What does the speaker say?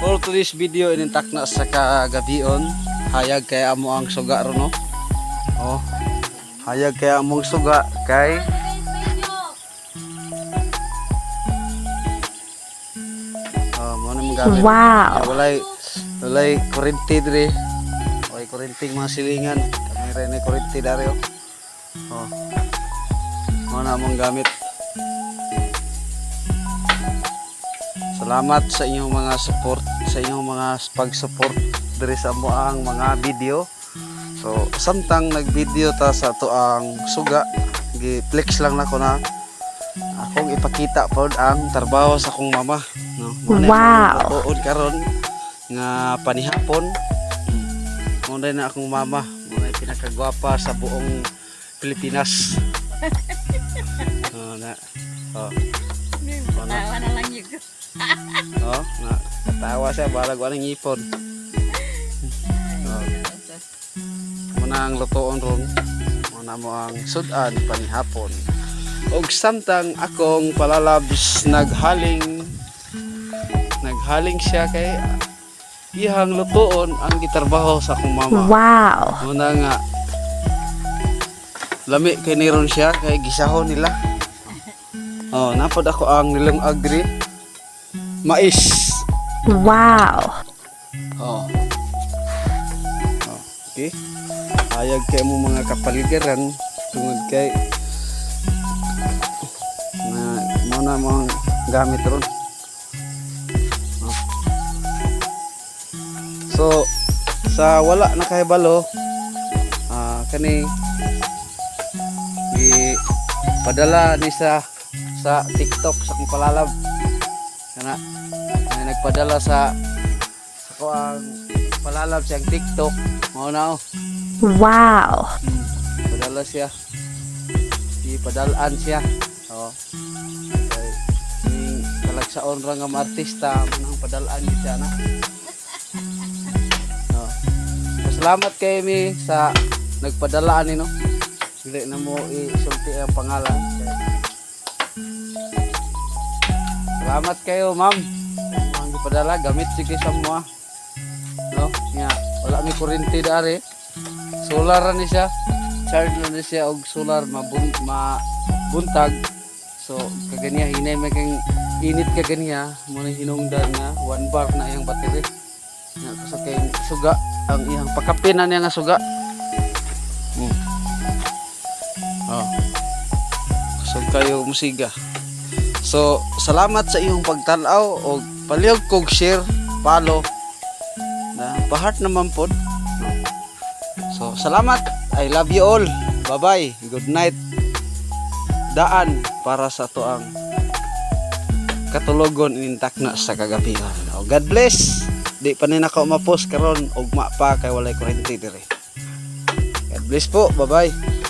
For today's video, inintak na sa kagabion. Hayag kay amo ang suga ron, no? Oh. Hayag kay among suga kay Oh, mo na mong gamit. Wow. Walay kuryente diri. Walay kuryente mga silingan. Kami rin ay kuryente dari oh. Oh. Mo na among gamit. Salamat sa inyong mga support, sa inyong mga pag-support diri sa amo ang mga video. So, samtang nag-video ta sa ato ang suga, gi-flex lang nako na akong ipakita pod ang trabaho sa akong mama, no? Mo na Wow. imong tuod karon nga panihapon. Mo na akong mama, mo na pinakagwapa sa buong Pilipinas. Oh, na. Oh. Tawa na lang yun. Oh, na. Katawa siya balag walang ngipon. Oh. Muna ang lutoon ron. Muna mo ang sudan panihapon. Og samtang akong palalabs naghaling naghaling siya kay iyang lutoon ang gitrabaho sa akong mama. Wow. Muna nga lami kay niron siya kay gisahon nila. Oh, napod ako ang nilong agri mais. Wow. Oh. Oh, okay. Hayag kay mo mga kapaligiran tungod kay na mo na mo ang gamit ron. Oh. So sa wala na kahibalo, kani gi padala ni sa TikTok sa akong palalab kana na nagpadala sa ko ang palalab siyang TikTok mao na oh. Wow. Padala siya. Ipadalaan siya. Oh. Kay ning kalagsaon ra nga mga artista mo nang padalaan gid siya na. Oh. Salamat kay mi sa nagpadalaan ni no. Dili na mo isulti ang pangalan. Salamat kayo, ma'am. Ang gipadala gamit sige sa mo. No? Nga wala mi kuryente dari. Solar ra ni siya. Charge lang ni siya og solar mabuntag. So kaganiya hinay may kang init kaganiya mo na hinungdan nga 1 bar na iyang battery. Nga kusog kay suga ang iyang pakape na niya nga suga. Oh. Kusog kayo musiga. So, salamat sa iyong pagtan-aw og palihog kog share, follow. Na pa-heart naman pod. So, salamat. I love you all. Bye-bye. Good night. Daan para sa to ang katulogon inintak na sa kagabihan. Oh, God bless. Di pa ni nako ma-post karon ugma pa kay walay kuryente diri. God bless po. Bye-bye.